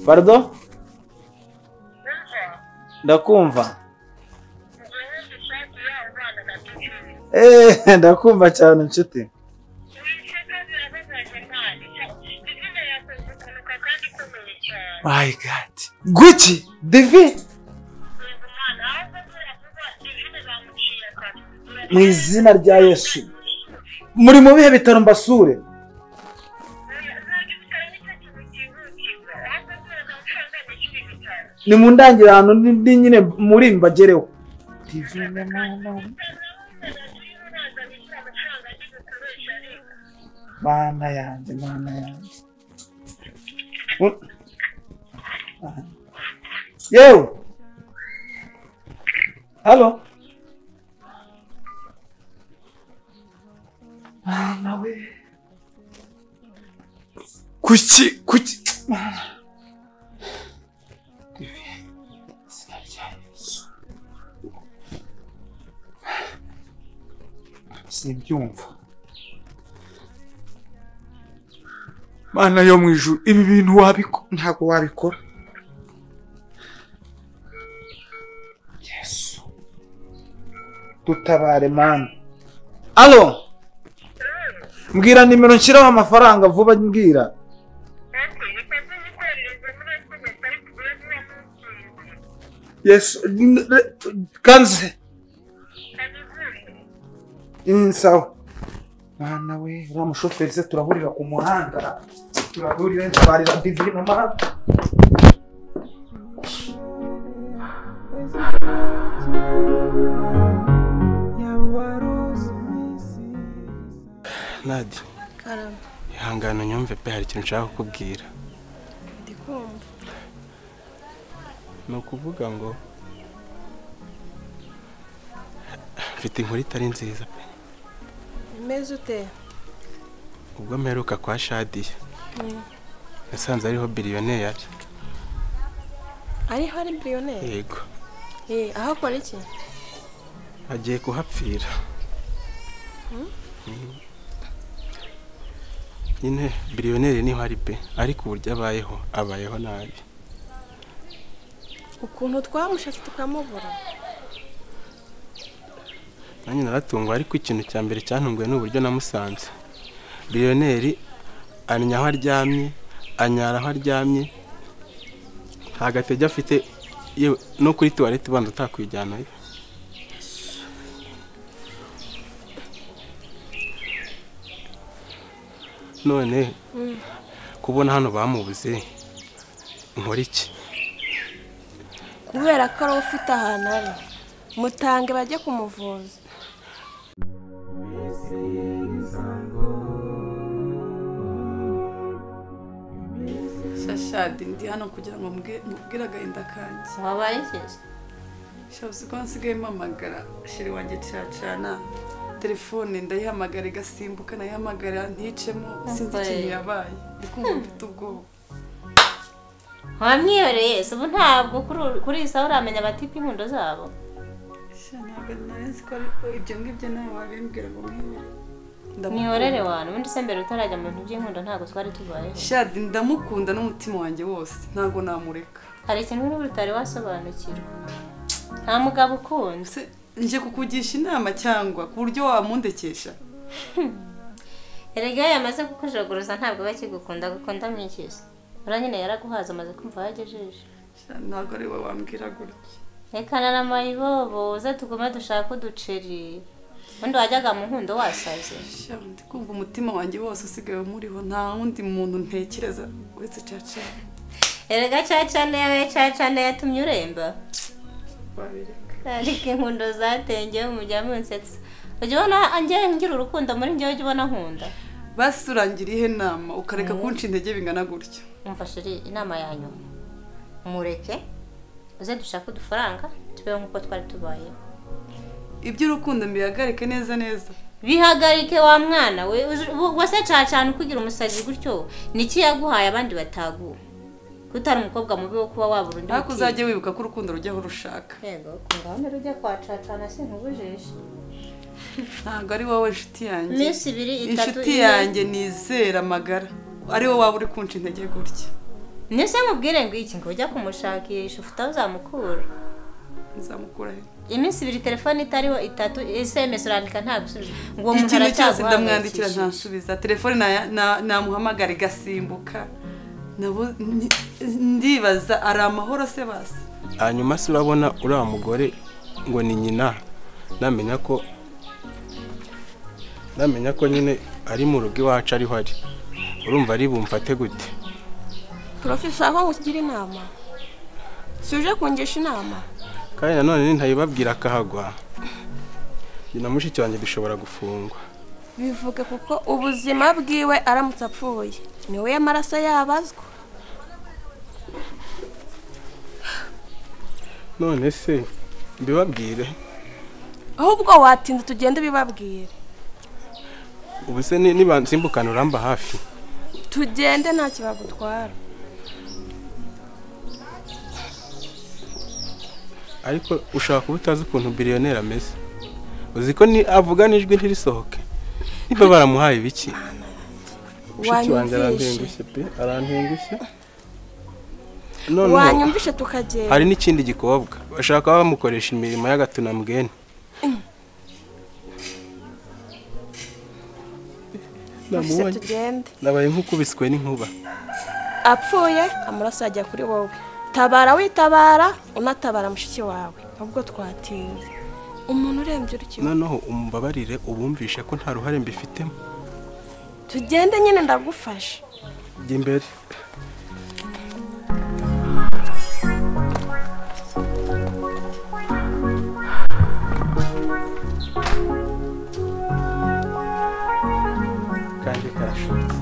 Pardon? Ndakumva. Ndakumva cyane nshuti. My God. Gucci, Divi. Mu izina rya Yesu. Muri mu bihe bitaro mbasure. Ni mu ndangira ahantu ndi nyine muri mbagereho. Divine mama. Mana yanjye, mana yanjye. Yewe. Halo. Mana we. Kuki kuki. Simbyumva. Mana yo mu ijuru, ibi bintu wabikora ntabwo wabikora. Yesu. Dutabare mana. Allo. Mbwira nimero nshyiraho amafaranga vuba mbwira. Yesu kanze. Sawa. Mana we, uriya mushoferi se turahurira ku muhanda. Turahurira ntwarira Divine mana. Nadi. Karame. Ihangane unyumve pe, hari ikintu nshaka kukubwira. Ndikumva. Ni ukuvuga ngo mfite inkuru itari nziza pe. Imeze ute? Ubwo mperuka kwa Shadiya. Nasanze ariho billionaire. Ariho ari billionaire? Yego. Aho akora iki? Agiye kuhapfira. Nyine billionaire niho ari pe, ariko uburyo abayeho abayeho nabi. Ukuntu twamushatse tukamubura. Nanjye naratungwa, ariko ikintu cya mbere cyantunguye ni uburyo namusanze. Billionaire annya aho aryamye, anyara aho aryamye, nta gatege afite, yewe no kuri toilette banza utakwijyanayo. None kubona hano bamubuze nkora iki? Kubera ko ari ufite ahantu ari, mutange bajye kumuvuza. Shashadi ndi hano kugira ngo mbwire agahinda kanjye. Wabaye iki? Shabuze ko nsigaye mpamagara shiri wanjye cacana telefone ndayihamagara igasimbuka, nayihamagara nticemo, sinzi ikintu yabaye. Ndi kumva mfite ubwoba. Wamwiyoreye se ubu ntabwo kuri iyi saha uramenya abatipe inkundo zabo? Ntabwo nari nzi ko ibyo ngibyo nawe wabimbwira ngo mwihorere. Mwihorere wana, ubundi se mbere utarajya mu bintu by'inkundo ntabwo twari tubayeho. Shadi ndamukunda n'umutima wanjye wose, ntabwo namureka. Hari ikintu n'ubu utari wasobanukirwa. Nta mugabo ukunze. Nje kukugisha inama cyangwa ku buryo wamundekesha. Erega yamaze kukujoguruza ntabwo bakigukunda, gukunda mwikiza. Ura nyine yaraguhaza amaze kumva yagejeje. Ntabwo ari wowe wambwira gutya. Reka na mayibobo uze tugume dushaka uduceri. Undi wajyaga mu nkundo wasaze. Ndi kumva umutima wanjye wose usigaye umuriho, nta wundi muntu ntekereza uretse Caca. Erega Caca nawe Caca yatumye uremba. Ariko inkundo zatengeye mujya munsetsa. Ujya ubona anjye ngira urukundo muri njye, ujya ubona nkunda. Basi urangira ihe nama ukareka kunca intege bingana gutya. Umfashe inama ya nyuma. Mureke uze dushaka udufaranga tubeho nkuko twari tubayeho. Iby'urukundo mbihagarike neza neza. Bihagarike wa mwana we, wase cacana ukugira umusazi gutyo, niki yaguhaye abandi bataguha? Kutari umukobwa mubi wo kuba wabura undi. Ariko uzajye wibuka ko urukundo rujya aho rushaka. Yego, ngaho rujya kwa cacana sinkubujije. Ntabwo ari wowe inshuti yanjye. Iminsi ibiri itatu inshuti yanjye nizera amagara. Ari wowe waba uri kunca intege gutya. Nese mubwire ngo iki ngo ujya kumushakisha ufite aho uzamukura. Nzamukura he? Iminsi ibiri telefone itariho itatu SMS urandika nta gusubiza. Ngo umuntu ikintu cyose aracyaguhangayikishije. Ndamwandikira ntansubiza. Telefone namuhamagara igasimbuka. Nabo ndibaza ari amahoro se basi. Hanyuma se urabona uriya mugore ngo ni nyina namenya ko nyine ari mu rugo iwacu ariho ari. Urumva ari bumfate gute? Professor aho ngugira inama. Suje kungisha inama. Kandi nanone ntayibabwira akahagwa. Nyina mushiki wanjye dushobora gufungwa. Bivuga kuko ubuzima bwiwe aramutse apfuye. Ni we amaraso yabazwa. None se mbibabwire? Ahubwo watinze tugende bibabwire. Ubu se niba nsimbukana uramba hafi. Tugende nta kibagutwara. Ariko ushaka kuba utazi ukuntu biliyoneri ameze. Uzi ko ni avuga n'ijwi ntirisohoke. Niba baramuhaye ibiki? Mushiki wanjye arantengushye pe, arantengushye. None wanyumvishe tukagenda. Hari n'ikindi gikobwa bashaka bamukoresha imirimo y'agatunambwene. Namubonye. Nabaye nk'ukubiswe n'inkuba. Apfuye amaraso ajya kuri wowe. Tabara witabara unatabara mushiki wawe. Ahubwo twatinze. Umuntu urembye uri Noneho umbabarire ubumvishe ko nta ruhare mbifitemo. Tugende nyine ndagufasha. Jya imbere. Kandi karashobotse.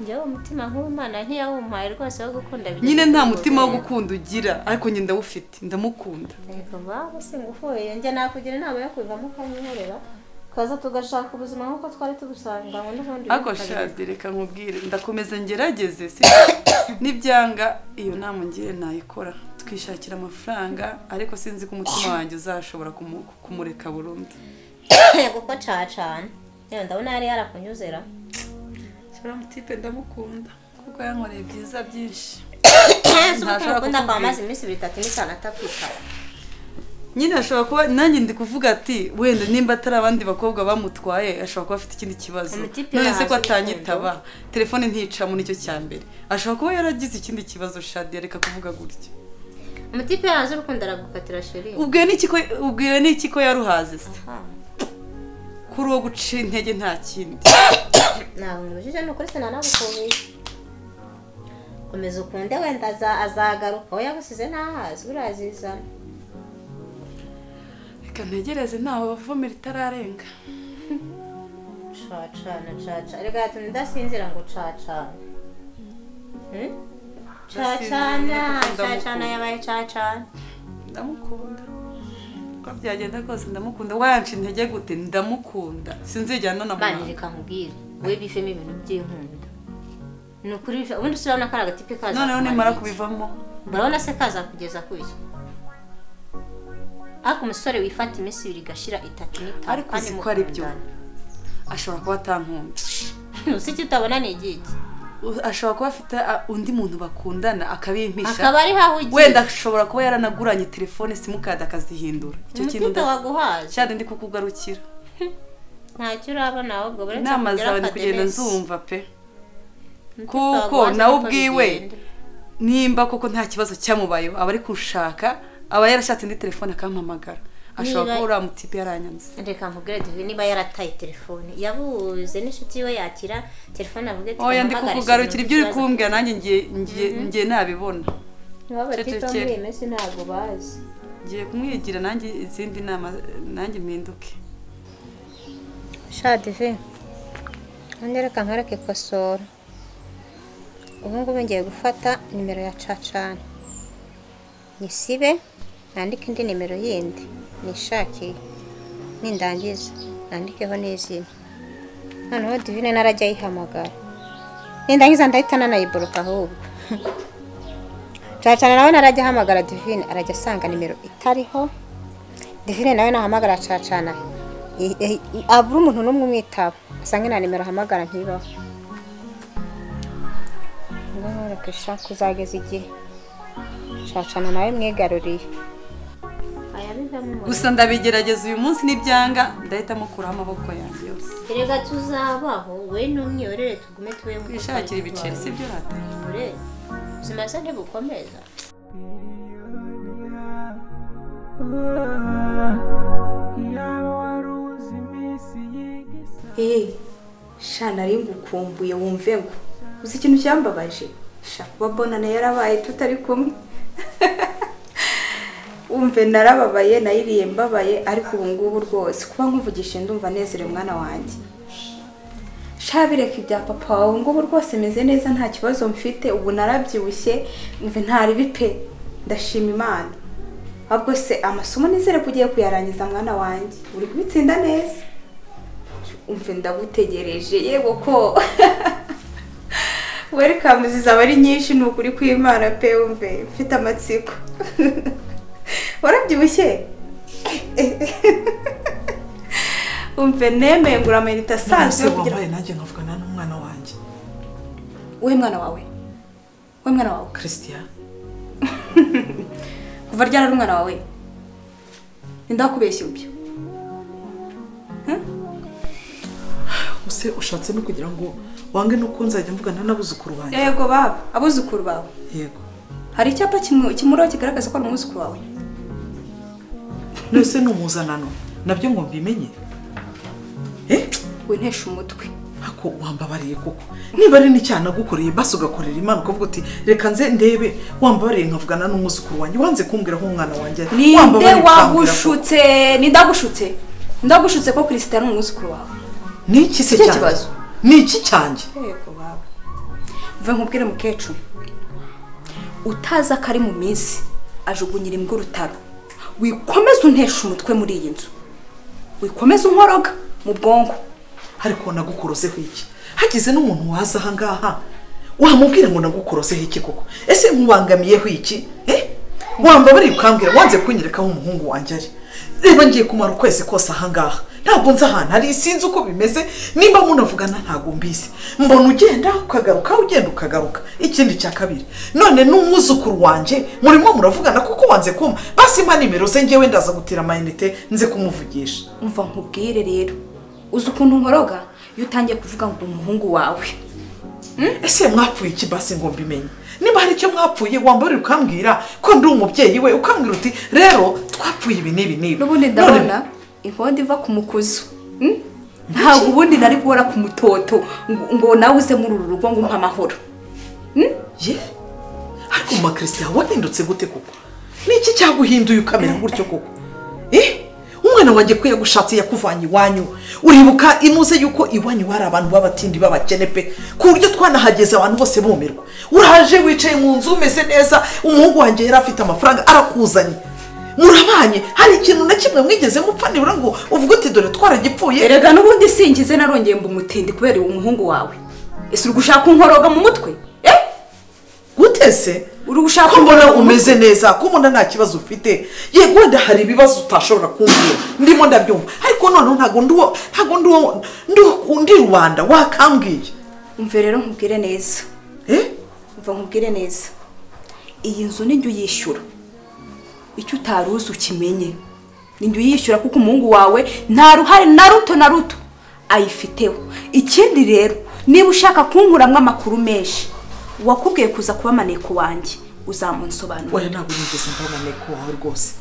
Njyewe umutima nk'Imana ntiyawumpaye rwose wo gukunda bigeze. Nyine nta mutima wo gukunda ugira ariko njye ndawufite ndamukunda. Yego baba singufuye njye nakugira inama yo kubivamo ukamwihorera kaza tugashaka ubuzima nk'uko twari tubusanga ngo n'ubundi. Ariko Shadi reka nkubwire ndakomeza ngerageze si nibyanga iyo nama ngiye nayikora twishakira amafaranga ariko sinzi ko umutima wanjye uzashobora kumureka burundu. Yego ko cacana. Yewe ndabona yari yarakunyuzera. Mutipe ndamukunda kuko yankoreye byiza byinshi. Ntashobora kwa amazi iminsi ibiri itatu n'itanu atakwitaba. Nyine ashobora kuba nanjye ndi kuvuga ati wenda nimba atari abandi bakobwa bamutwaye ashobora kuba afite ikindi kibazo. None se ko atanyitaba telefone nticamo nicyo cya mbere. Ashobora kuba yaragize ikindi kibazo Shadi reka kuvuga gutya. Umutipe yaje urukundo aragukatira sheri. Ubwiwe n'iki ko yaruhaze se? Kuri uwo guca intege nta kindi. Ntabwo ngubujije ni ukuri sinanagukubiye. Komeza ukunde wenda azagaruka aho yagusize ntahazi urazizana. Reka ntegereze ntawe bavumira itararenga. Cacana caca reka yatumye ndasinzira ngo cacana. Cacana cacana yabaye cacana. Ndamukunda. Uko byagenda kose ndamukunda wanca intege gute ndamukunda sinzijyana na mama. Bani reka nkubwire we bifemo ibintu by'inkunda. Ni ukuri ubundi usirabona ko ari agatipe kaza. Noneho nimara kubivamo barabona se kaza kugeza kuki. Ariko umusore wifata iminsi ibiri gashira itatu n'itanu ariko uzi ko ari byo ashobora kuba atankunda. Uzi icyo utabona ni igiki. Ashobora kuba afite undi muntu bakundana akabimpisha akaba ari haho ugiye. Wenda ashobora kuba yaranaguranye telefone simukadi akazihindura. Icyo kintu waguhaje cyane ndi kukugarukira. Ntacyo urabona ahubwo buretse inama zawe ndi kugenda nzumva pe. Kuko nawe ubwiwe nimba koko nta kibazo cyamubayeho aba ari kushaka aba yarashatse indi telefone akampamagara. Ashobora kuba uriya mutipe yaranyanze. Reka nkubwire Divi niba yarataye telefone yabuze n'inshuti yiwe yakira telefone avuge ati oya ndi kukugarukira ibyo uri kumbwira nanjye ngiye nabibona. Abatipe muri iyi minsi ntabwo bazi. Ngiye kumwigira nanjye izindi nama nanjye mpinduke. Sha Divi none reka nkwereke kosora. Ubu ngubu ngiye gufata nimero ya cacana nisibe nandike indi nimero yindi nishakiye nindangiza nandikeho n'izina. Noneho Divine narajya ayihamagara nindangiza ndahita nanayiboroka ahubwo. Cacana nawe narajya ahamagara Divine arajya asanga nimero itariho. Divine nawe nahamagara cacana Abura umuntu n'umwe umwitaba asange na nimero ahamagara ntibaho. Ngoreke sha kuzageza igihe cacana nawe mwigaruriye. Gusa ndabigerageza uyu munsi nibyanga ndahita mukuraho amaboko yanjye yose. Erega tuzabaho we n'umwiyorere tugume tube mu kwishakira ibiceri sibyo rata. Ubuzima se ntibukomeza. Sha nari ngukumbuye wumve ngo uzi ikintu cyambabaje sha kuba bonana yarabaye tutari kumwe. Umve narababaye nayiriye mbabaye ariko ubu ngubu rwose kuba nkuvugisha ndumva nezerewe mwana wanjye. Sha bireka ibya papa wawe ngubu rwose meze neza nta kibazo mfite ubu narabyibushye umve ntari bipe ndashima Imana. Ahubwo se amasomo nizere kugiye kuyarangiza mwana wanjye uri kubitsinda neza. Umve ndagutegereje yego ko welcome zizaba ari nyinshi nukuri kw'Imana pe umve mfite amatsiko. Warabyibushye umve nemeye ngura amayinite asanzwe kugira ngo nanjye nkavugana n'umwana wanjye. Uwe mwana wawe? Uwe mwana wawe? Christian. Kuva ryari ari umwana wawe? Ndakubeshya ubyo. Use ushatse no kugira ngo wange nuko nzajya mvugana n'abuzukuru banjye. Yego baba, abuzukuru bawe. Yego. Hari icyapa kimuriho kigaragaza ko ari umwuzukuru wawe. Nese n'umuzanano nabyo ngo mbimenye. Wintesha umutwe. Ako wambabariye koko. Niba ari n'icyana gukoreye basi ugakorera Imana ukavuga uti reka nze ndebe wambabariye nkavugana n'umwuzukuru wanjye wanze kumbwira ko umwana wanjye wambabariye. Ninde wagushutse? Nindagushutse. Ndagushutse ko Christian ari umwuzukuru wawe. Niki se cyanjye? Niki cyanjye? Yego baba. Mve nkubwire mukecuru. Utaza kari mu minsi ajugunyira imbwa urutaro. Wikomeza untesha umutwe muri iyi nzu. Wikomeza unkoroga mu bwonko. Ariko nagukorozeho iki? Hagize n'umuntu waza aha ngaha wamubwira ngo nagukorozeho iki koko? Ese nkubangamiyeho iki? Wambabariye ukambwira wanze kunyereka aho umuhungu wanjye ari. Reba ngiye kumara ukwezi kose aha ngaha ntabwo nzi ahantu ari sinzi uko bimeze nimba munavugana ntabwo mbizi. Mbona ugenda ukagaruka ugenda ukagaruka. Ikindi cya kabiri none n'umwuzukuru wanjye murimo muravugana kuko wanze kumpa basi mpa nimero ze ngewe ndaza gutira amayinite nze kumuvugisha. Umva nkubwire rero uzi ukuntu nkoroga iyo utangiye kuvuga ngo umuhungu wawe. Ese mwapfuye iki basi ngo mbimenye? Niba hari icyo mwapfuye wambarira ukambwira ko ndi umubyeyi we ukambwira uti rero twapfuye ibi n'ibi n'ibi. N'ubundi ndabona inkondo iva ku mukuzo. Ntabwo ubundi nari guhora ku mutoto ngo nawe uze muri uru rugo ngo umpe amahoro. Ye? Ariko mama Christian wahindutse gute koko? Niki cyaguhinduye ukamera gutyo koko? Umwana wanjye ko yagushatse yakuvanye iwanyu uribuka inuze yuko iwanyu hari abantu b'abatindi b'abakene pe ku buryo twanahageze abantu bose bumirwa. Uraje wicaye mu nzu umeze neza umuhungu wanjye yari afite amafaranga arakuzanye murabanye hari ikintu na kimwe mwigeze mupfa nibura ngo uvuge uti dore twaragipfuye. Erega n'ubundi singize narongeye mba umutindi kubera umuhungu wawe. Ese uri gushaka unkoroga mu mutwe? Gute se? Uri gushaka ko mbona umeze neza ko mbona nta kibazo ufite? Yego wenda hari ibibazo utashobora kumbwira ndimo ndabyumva ariko none ntago ndi Rwanda wakambwiye. Umve rero nkubwire neza. Umva nkubwire neza. Iyi nzu nijye uyishyura. Icyo utaruzi ukimenye. Nijye uyishyura kuko umuhungu wawe nta ruhare na ruto na ruto ayifiteho. Ikindi rero niba ushaka kunkuramwo amakuru menshi wakubwiye kuza kuba maneko wanjye uzamunsobanurira. Oya ntabwo nigeze mba maneko wawe rwose.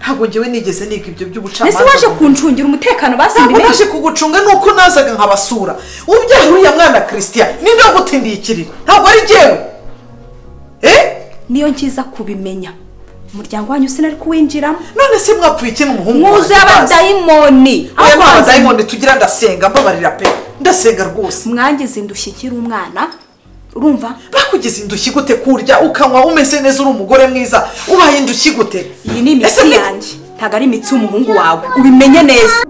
Ntabwo ngewe nigeze niga ibyo by'ubucamanza. Ese waje kuncungira umutekano basindi? Ntabwo naje kugucunga nuko nazaga nkabasura. Ubyara uriya mwana Christian ninde wagutindiye ikiriri? Ntabwo ari jyewe. Niyo nkiza kubimenya umuryango wanyu sinari kuwinjiramo. None se mwapfuye iki n'umuhungu wanjye? Mwuzuye abadayimoni. Oya nta badayimoni tugira ndasenga mbabarira pe. Ndasenga rwose. Mwangize indushyi nkiri umwana. Urumva? Bakugize indushyi gute kurya ukanywa umeze neza uri umugore mwiza ubaye indushyi gute? Iyi ni imitsi yanjye ntabwo ari imitsi y'umuhungu wawe ubimenye neza.